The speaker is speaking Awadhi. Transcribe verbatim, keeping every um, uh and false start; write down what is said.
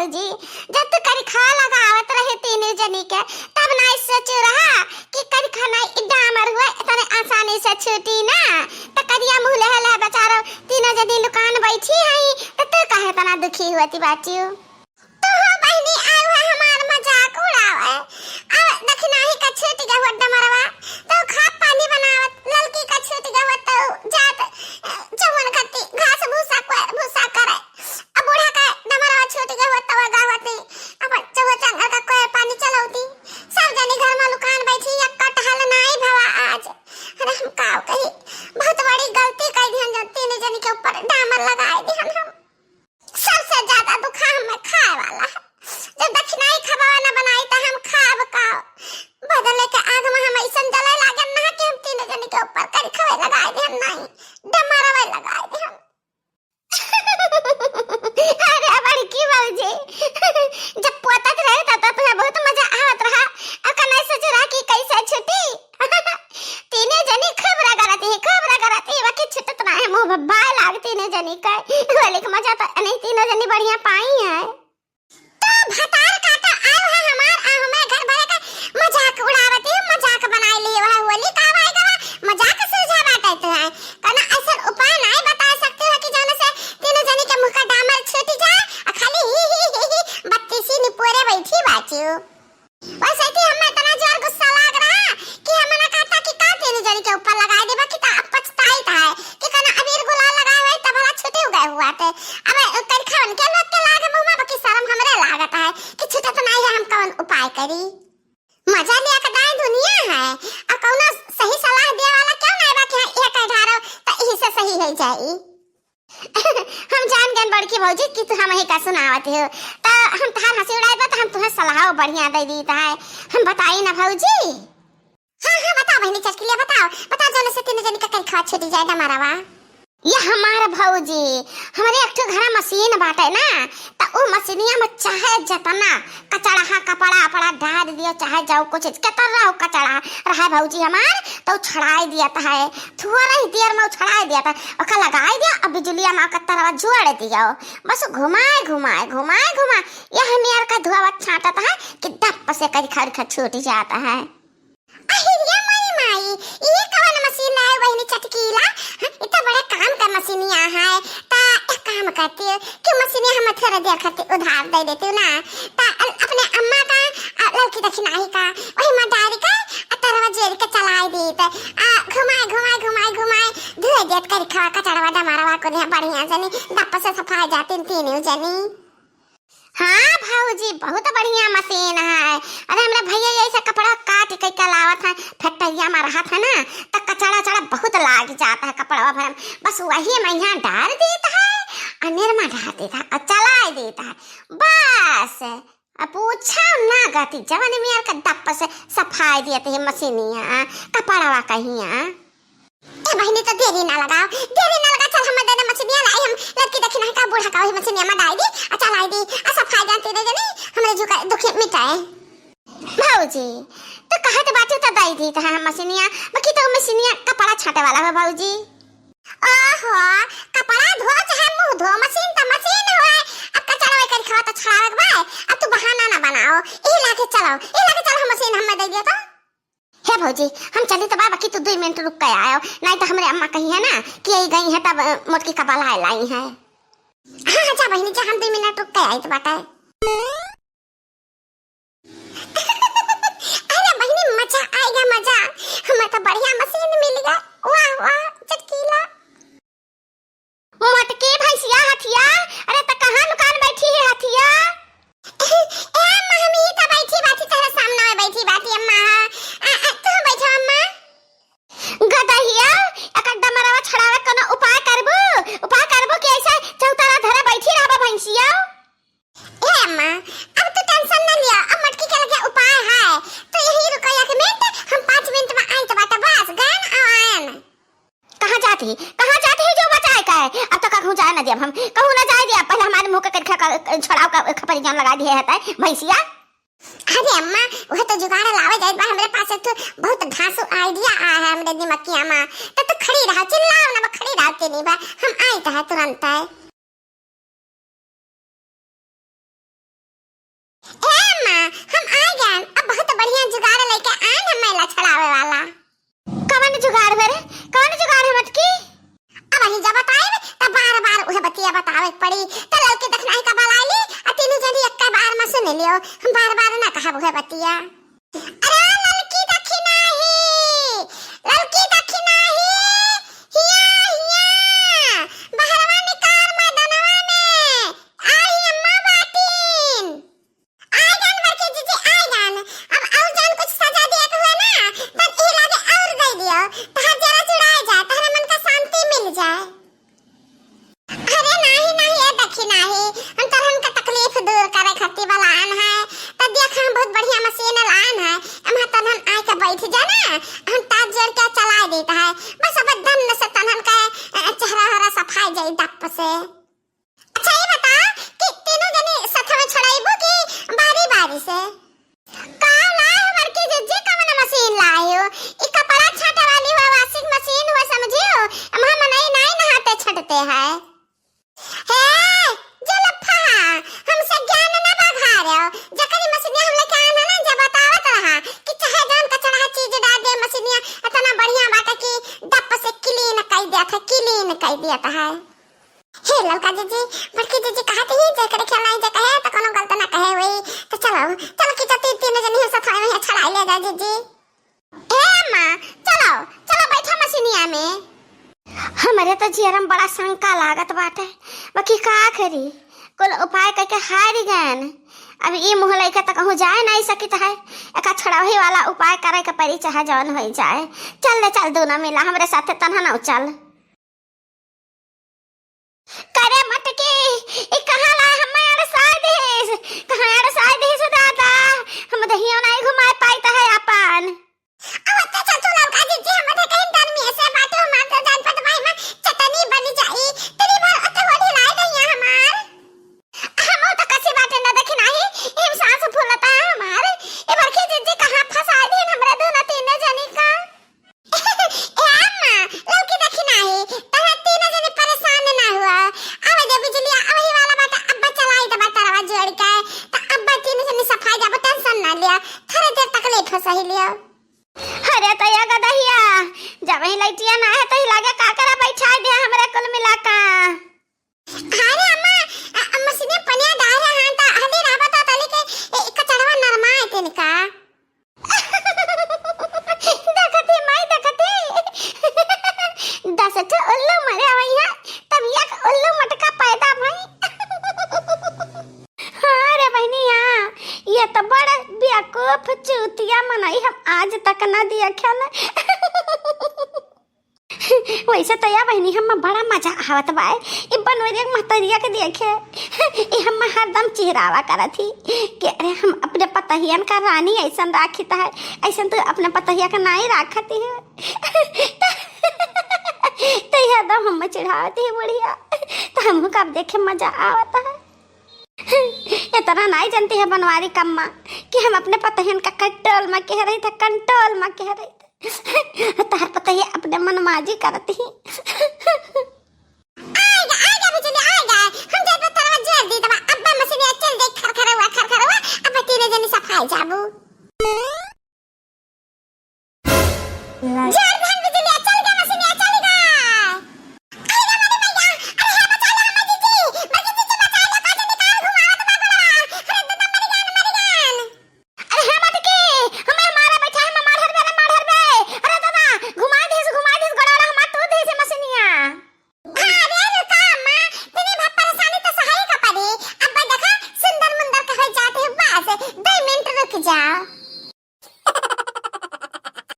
जी, जब तू करिखा लगावत रहे तीनों जनी के, तब नाहीं सोचू रहा कि करिखा नाहीं, ई डामर हुआ, इतने आसानी से छूटी ना। त करिया मुँह लेहे लेहे बेचारो तीनों जनी लुकान बैठी हई, त तू काहे इतना दुखी होती बाटियो? तू हो बहिनी, आउ है हमार मजाक उड़ावे। अब दखिनाही का छूट गया हुआ डमरवा, तो खाद पानी बनावत, ललकी का छूट गया हुआ तो जात, अ, चौवन खत्ती घास भूसा को भूसा करे। अब बूढ़ा का डमरवा छूट गया हुआ तो गावत नहीं। अब चौवा चंगल का कोई पानी चलौती। सब जनी घर में लुकान बैठी, एक कटहल नाई भवा आज। अरे हम काव कही, बहुत बड़ी गलती कर दी हम, जो तीन जनी के ऊपर डामर लगाए दी हम, हम। सबसे ज्यादा दुखा हमें खाए वाला है। जब दखिनाही खबावा न बनाई त हम खाब का? बदले के आग में हम ऐसन जले लागे ना कि हम तीन जनी के ऊपर करिखवे लगाए दे हम, नहीं, डमरवे लगाए दे हम। अरे बड़की भौजी, जब पोतत रहे तब तो तुम्हें बहुत मजा आवत रहा, अब का नहीं सोच रहा कि कैसे छुटी? तीने जनी खूब रगड़ती है, खूब रगड़ती है, बाकी छुटत ना है, मुँह भब्बाए लाग तीने जनी का। होली के मजा तो नहीं, तीनों जनी बढ़िया पाई है। तो भतार काटा आयो है हमार, आ हमें घर भरे का मजाक उड़ावती है, मजाक बनाए लिए है, होली का आवाई गवा, मजाक सूझा बाटे तो है। कना ऐसा उपाय नहीं बता सकते हो कि जौन से तीनों जनी के मुँह का डामर छूट जाए, आ खाली ही, ही, ही, ही बत्तीसी निपोरे बैठी बाची हो। वैसे कि हमें इतना जोर गुस्सा लाग रहा कि हमने कहता कि का तीन जनी के ऊपर लगाए देबा कि ता अब पछताइत है कि कना अबीर गुलाल लगाए हुए तब भला छुटे गए हुआ थे। अब करिखवन के लोग के लागे मुँह में, बाकी शर्म हमरे लागत है कि छुटत नहीं है, हम कौन उपाय करी? मजा लिया के दाई दुनिया है, और कौनो सही सलाह दे वाला क्यों नहीं बा कि हाँ, ये कह ढारो तो यही से सही हो जाई। हम जान गए बड़की भौजी कि तू हम ही का सुनावत हो, त हम तहार हंसी उड़ाए बा, त हम तुम्हें सलाह बढ़िया दे दी है। हम बताई ना भौजी? हाँ, हाँ, बताओ बहिनी चटकिलिया, बताओ, बताओ, जौन से तीन जनी का करिखवा छूटी जाए डमरवा। ये हमार भौजी, हमरे एक ठो घरा मशीन बाटे ना, त उ मशीनिया में चाहे जतना कचड़ा, हाँ, कपड़ा, अपड़ा डाल दियो, चाहे जाओ कुछ, केतना रहो कचड़ा रहे भौजी हमार, त उ छड़ाई दिया त है, थोड़ा ही देर में उ छड़ाई दिया त, ओका लगाई दिया, अब बिजुलिया में ओका तरवा जोड़ दियो, बस घुमाए, घुमाए, घुमाए, घुमाए, यह मेर का धुआवा छाटत है कि दप से करिखा, करिखा छूट जाता है। अहिरिया माई माई, ये कवन मशीन लाए बहिनी चटकीला? हाँ, इतना बड़ा काम का मशीनिया है। ता एक काम करती हूँ कि मशीनिया हम थोड़ा देर खातिर उधार दे देती हूँ ना। ता अल-, अपने अम्मा का, आ, लड़की दखिनाही का, वही में डाल के, आ, तरवा जेर के चलाई दी। ता, आ, घुमाए, घुमाए, घुमाए, घुमाए, धुए देत करिखवा, कचड़वा, डमरवा को ने बढ़िया जनी, दप से सफाई जाती तीनों जनी। हाँ भौजी, बहुत बढ़िया मशीन है। अरे, हमरा भैया यही से कपड़ा काट के के लावत है, फैक्ट्रिया में रहत है ना, त कचड़ा चड़ा बहुत लाग जाता है कपड़वा भरे में। बस वही में यहाँ डाल देता है, और निरमा डाल देता है, और चला देता है। बस, अब पूछा ना गति, जवन मेर का दप से सफाई देते है मशीनिया, कपड़वा कहिया। ए बहिनी, तो देरी ना लगाओ, देरी ना लगा, चल हम दे दे मशीनिया लाई, हम लड़की देखी नहीं का बूढ़ा का वही मशीनिया में डाल दी, आ चलाई दी, आ सफाई जानती दे देनी, हमरे जुका दुखी मिटाए। भौजी, तो कहत बाटे तो दाई दी तो हम मशीनिया, बाकी तो मशीनिया कपड़ा छाटे वाला है भौजी। ओहो, कपड़ा धो चाहे मुंह धो, मशीन तो मशीन होए, अब कचड़ा वही करिखवा तो छड़ावे के बा, अब तू बहाना ना बनाओ, ई लाके चलाओ, ई लाके चल हम मशीन हमें दे दिया तो। हे भौजी, हम चली त बा, बाकी तू दुई मिनट रुक के आयो, नहीं तो हमरे अम्मा कही है ना कि यही गई है तब, अ, मोटकी का बलाए लाई है। हाँ, हाँ, जा बहिनी, जा, हम दुई मिनट रुक के आई तो बाटा। अरे बहिनी, मजा आएगा, मजा, हमें तो बढ़िया मशीन मिल गया। वाह, वाह, चटकीला। मोटकी भैंसिया हथिया, अरे त कहाँ लुकान बैठी है हथिया? ए अम्मा, हम ही त बैठी बाटी, तोहरे सामने में बैठी बाटी अम्मा। आ, आ, तू बैठो अम्मा। गदहिया, एकर डमरवा छड़ावे कोनो उपाय करबू? उपाय करबू कि ऐसे चौतारा धरे बैठी रहबा भैंसिया? ए अम्मा, अब तू tension न लिया, अब मटकी के लगे उपाय है। तू यही रुको एक मिनट, हम पाँच मिनट में आइत बाटे, बस, गयन आयन। कहाँ जात ही? कहाँ जात ही जो बचाए का है? अब तो कहूँ जाए ना देब हम, कहूँ ना जाए देब। पहले हमारे मुँह के करिखा का, छड़ाव का खपरी जाम लगा दिए है तै, भैंसिया। अरे अम्मा, वह तो जुगाड़ लावे जाए बा, हमरे पास एक ठो बहुत धांसू idea आया है हमरे दिमागिया में। तो तू खड़ी रहा, चिल्लाओ ना, खड़ी रहा, तेनी बा, हम आइत है तुरंत है। छड़ावे वाला। कवन जुगाड़ बरे? कवन जुगाड़ है मटकी? अब वही जब बताइब, त बार-बार उहे बतिया बतावे के पड़ी। त ललकी दखिनाही का बलाइली, आ तीनों जनी एक्के बार में सुन लियो। हम बार-बार ना कहब उहे बतिया। अरे ललकी दखिनाही, ललकी दखिनाही, हिया, हिया, बहरवा निकार मैदानवा में, आई अम्मा बाटिन। आइ जान बड़की जीजी, आइ जान। अब अउर जान कुछ सजा दिया के हुआ ना, तब ई लागे अउर दे दियो। तहार जरा जुड़ाए जाए, तहरा मन का शांति मिल जाए। अरे नाही, नाही, ए दखिनाही, हम तोहन का तकलीफ दूर करे खातिर बलान है। त देख, हम बहुत बढ़िया मशीन लान है। एम्हा तोहन आइ के बैठ जा ना, हम तार जोड़ के चलाए देत है। बस अब दम से तोहन का, अ, चेहरा होरा सफाई जाई दप से। अच्छा, ई बता कि तीनों जनी सथवे छड़ाइबू कि बारी-बारी से? का लाए हो बड़की जीजी, कवन मशीन लाए हो? ई कपड़ा छाटे वाली हो, washing machine हो, समझियो? एम्हा मनई नाई नहाते छटते है। हे, जो लफा, हमसे ज्ञान ना बघारो। जकरी मशीनिया हम लेके आन है ना, जब बतावत रहा कि चाहे जौन कचड़ा चीज डाल दे मशीनिया, इतना बढ़िया बाटे कि दप से clean कई देत है, clean कई देत है। हे ललका जीजी, बड़की जीजी कहत ही, जेकरे खेलाई जे कहे, त कोनो गलत ना कहे होई। त चलो, चलो कि चती तीन जनी हो सथाई में छड़ाई ले जा जीजी। ए अम्मा, चलो, चलो बैठा मशीनिया में। हमरे त जियरम बड़ा शंका लागत बाटे, बाकी का करी, कुल उपाय कइके हारि गएन। अब ई मुँह लइके त कहूँ जाए नाई सकित है, एका छड़ावही वाला उपाय करे के परी, चाहे जौन होई जाए। चल ले चल, दूनो मिला हमरे साथे तन्हा ना चल। करे मटकी, ई कहाँ ला हम्मे अड़साए दिहिस? कहाँ अड़साए दिहिस दादा? हम दहियो नाई घुमाए पाइत है आपन। अब अत्ते चल तू ललका जीजी, हम दे कहीं डर में से बाटे, हमार तो जान पर भाई में चटनी बन जाई। तेरी भर अत्ते होली लाए दहिया हमार। हम तो कसी बाटे ना देखी नाही, इम सांस फूलता है हमार। ए बड़की जीजी कहाँ फंसाए दिन हमरे दोनों तीन जनी का। ए अम्मा, लौकी देखी नाही, तोहरा तीनों जने परेशान ना हुआ। आवे दे बिजलिया, अबही वाला बाटे, अब्बा चलाई देबा तरवा जोड़ के, त अब्बा तीनों जने सफाई जाबो, tension ना लिया, थोड़े देर तकलीफ हो सही लिया। अरे तैया गदहिया, जब ही लइटिया ना है, तही लागे का करा बैठाई दे हमरे कुल मिला का। अरे अम्मा, अ, अ, मशीने पनिया डाल रहा है, त हली ना बता तली के, ए, कचड़वा नरमा है तेनका। देखती माई, देखती। दस ठो उल्लू मरे वही है, तब एक उल्लू मटका पैदा भई। हाँ रे बहिनी, हाँ, ये तो बड़ा बेवकूफ चूतिया मनई हम आज तक ना देखे न। वैसे तो या बहिनी, हम्मा बड़ा मजा आवत बा। ई बनवरिया के महतरिया के देखे, ई हम्मा हरदम चिहरावा करत ही कि अरे, हम अपने पतहियन का रानी ऐसन राखित है, ऐसन तू अपने पतहिया का नाई राखत ही। तो ई हरदम हम्मा चिढ़ावत ही बुढ़िया, तो हमहू का अब देखे मजा आवत है। इतना नाई जनती है बनवारी कम्मा कि हम अपने पतहियन का control में कह रही था, control में कह रही था। तार पतहिया अपने मन माजी करत ही। आएगा, आएगा बिजली, आएगा। हम जब तरवा जोर दी तब अब्बा मशीनिया चल दे खरखरवा, खरखरवा, अब तीने जनी सफाई जाबू। जोर धान बिजलिया चल गया, मशीनिया चल गया। आएगा मरे भैया, अरे हे बचा लो हमें जीजी, मर जीजी बचा लो, काजल निकाल घुमावत बा गोड़वा। अरे दादा मर गया, मर गया। अरे हे मटकी, हमें मारा बैठा है, मार हर बे रे, मार हर बे। अरे दादा, घुमाई दिस, घुमाई दिस, गोड़वा हमार तू दिस मशीनिया। अरे रुका अम्मा, तनी भा परेशानी तो सहाय का पड़ी। अब देखा, सुंदर मुंदर का हो जाते हैं, बस दो मिनट रुक जाओ।